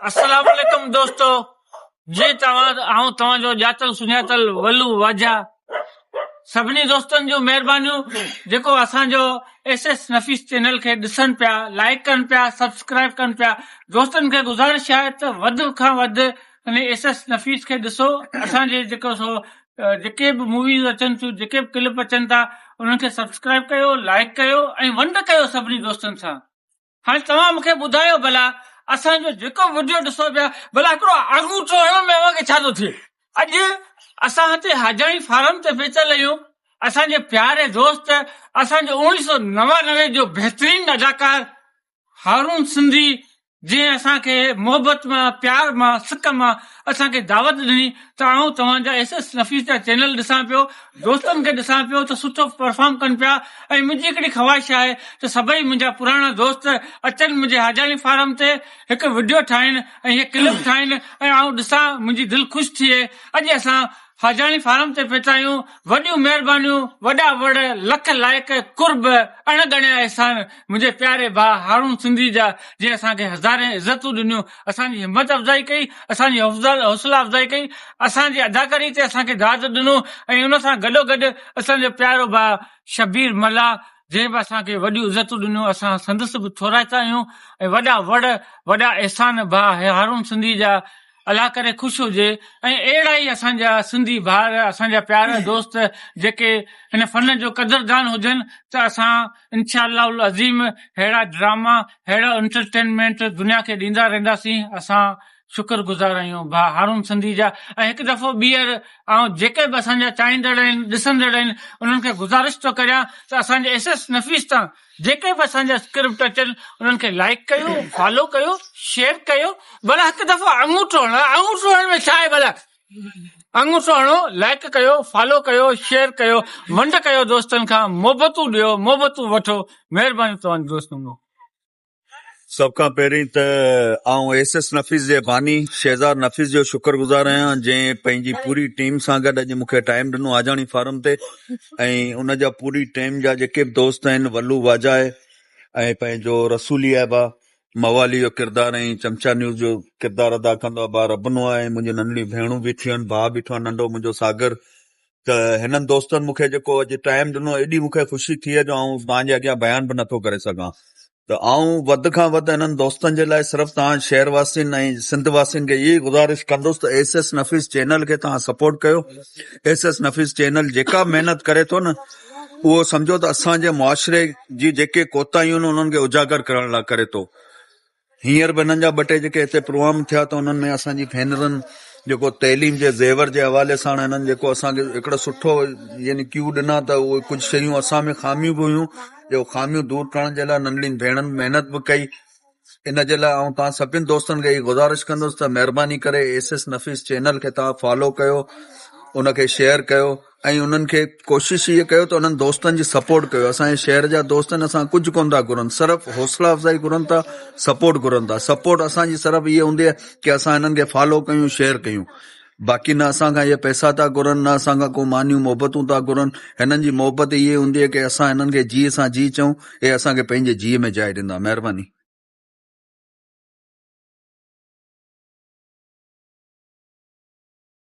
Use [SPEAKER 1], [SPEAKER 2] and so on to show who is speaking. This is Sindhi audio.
[SPEAKER 1] السلام عليڪم دوستو جي توهان آئون توهان جو ڄاتل سڃاتل ولو واجا سڀني دوستن جون مهربانيون جيڪو اسان جو ايس ايس نفيس چينل کي ڏسن پيا لائڪ ڪن پيا سبسڪرائب ڪن پيا دوستن کي گذارش آهي ته وڌ کان وڌ ان ايس ايس نفيس کي ڏسو اسان جي جيڪو سو جيڪي به موويز اچن ٿيون جيڪي به ڪلپ اچن ٿا انهن کي سبسڪرائب ڪيو لائڪ ڪيو ۽ ونڊ ڪيو سڀني دوستن سان هاڻي توهان مون کي ٻڌايو ڀلا اسان جو جيڪو وڊيو ڏسو پيا ڀلا هڪڙو آڱوٺو هڻڻ ۾ اوهان کي ڇا ٿو ٿئي؟ اڄ اسان هتي حاجاڻي فارم تي پهتل آهيون اسان جي پياري دوست اسان جو اوڻيهه سو 99 جو بهترين اداڪار هارون سنڌي جنهن اسان کي محبت مان پيار مان سڪ مان اسان کي دعوت ڏني ته آئون توهان جا ايس ايس نفيس جا چينل ڏسان پيو دوستن کي ڏسان پيو ته سٺو پرفارم ڪن پيا ۽ منهنجي هڪڙي خواهش آهي ته سڀئي منهنجا پراڻا دوست اچن منهنجي حاجاڻي فارم تي هڪ وڊيو ٺاهين ۽ هي ڪلپ ٺاهين ۽ آئون ڏسان منهنجي دل خوش ٿئي اڄ اسان حاجاڻي فارم تي پهتا آهيون وڏيون مهربانيون وڏا وڙ لک لائق قرب اڻ ڳڻيا احسان منهنجي پياري ڀاء هارون سنڌي جا جنهن اسان کي هزارين عزتون ڏنيون اسان جي همت افزائي ڪئي اسان جي حوصلا افزائي ڪئي اسان جي اداڪاري تي اسان کي داد ڏنو ۽ ان سان گڏو گڏ اسان جو پيارو ڀاء شبير ملاح جنهن به اسان کي وڏيون عزتون ڏنيون اسان سندس به ٿورائتا آهيون ۽ وڏا وڙ وڏا احسان ڀاء هارون سنڌي جا الله ڪري خوش هجي ۽ اهڙا ئي اسان جا سنڌي ڀائر اسان جا پيارا دوست جيڪي هن فن جو قدردان هجن ته اسان انشاء الله العظيم ههڙا ڊراما ههڙا انٽرٽينمينٽ دنيا کي ڏيندا رهنداسين اسان شڪر گذار آهيون ڀاء هارون سنڌي جا ۽ هڪ دفعو ٻيهر آئون جيڪي به اسان جا چاهيندڙ آهن ڏسندڙ آهن انهن کي گذارش ٿو ڪريان ته اسان جي ايس ايس نفيس تان جيڪي به اسان جا اسڪرپٽ اچن انهن کي لائيڪ ڪيو فالو ڪيو شيئر ڪيو ڀلا هڪ دفعو آڱوٺو هڻو آڱوٺو هڻڻ ۾ ڇا آهي ڀلا آڱوٺو هڻو لائيڪ ڪيو فالو ڪيو شيئر ڪيو ونڊ ڪيو دوستن کان محبتون ڏيو محبتون وٺو مهرباني توهان جي دوستن جو.
[SPEAKER 2] سڀ کان پهرين ته آئون ايس ايس نفيس جي باني شهزاد نفيس جو شڪر گذار آهيان جنهن پنهنجي پوري ٽيم سان گڏ اڄ مونکي ٽائيم ڏنو آجاڻي فارم تي ۽ ان جا پوري ٽيم جا جيڪي به دوست آهن ولو واجائي ۽ پنهنجو رسولي آهي با موالي جو ڪردار ۽ چمچا نيوز جو ڪردار ادا ڪندو آهي با ربنو آهي ۽ منهنجون ننڍڙيون ڀيڻون بيٺيون آهن ڀاء بيٺو آهي ننڍو منهنجو ساگر ته هنن دوستن مون کي جيڪو اڄ ٽائيم ڏنو ايڏي مون کي خوشي ٿي جو آئون توهان جي اڳيان بيان به نٿو ڪري سگهان ته آئون وڌ کان وڌ هنن دوستن جي لاء صرف توهان شهر واسين ۽ سنڌ واسين کي اهي گذارش ڪندس ته ايس ايس نفيس چينل کي توهان سپورٽ ڪيو ايس ايس نفيس چينل جيڪا محنت ڪري ٿو نه اهو سمجهو ته اسان جي معاشري جي جيڪي ڪوتاهيون آهن انهن کي اجاگر ڪرڻ لاء ڪري ٿو هينئر به هنن جا ٻه ٽي جيڪي هتي پروگرام ٿيا ته انهن ۾ اسان جي ڀينرن جيڪو تعليم جي زيور جي حوالي سان هنن جيڪو اسان کي هڪڙو سٺو يعني ڪيو ڏنا ته اهي ڪجهه شيون اسان ۾ خاميون به هيون جو خاميون دور ڪرڻ جي لاء ننڍڙين ڀيڻن محنت به ڪئي ان جي لاء آئون توهان سڀني دوستن کي هي گذارش ڪندس ته مهرباني ڪري ايس ايس نفيس چينل کي توهان فالو ڪيو ان کي شيئر ڪيو ۽ انهن کي ڪوشش هيء ڪيو ته انهن دوستن جي سپورٽ ڪيو اسان جي شهر جا دوست آهن اسان ڪجهه ڪونه ٿا گهرن صرف حوصلا افزائي گهرن ٿا سپورٽ گهرن ٿا سپورٽ اسان جي صرف هيء هوندي آهي ڪي اسان هنن کي فالو ڪيون شيئر ڪيون باقي نه اسان کان اهي پئسا ٿا گهرن نه اسان کان ڪو مانيون محبتون ٿا گهرن هنن جي محبت هيء هوندي آهي ڪي اسان هنن کي جيء سان جي چئون اهي اسان کي پنهنجي جيء ۾ جاء ڏيندا مهرباني.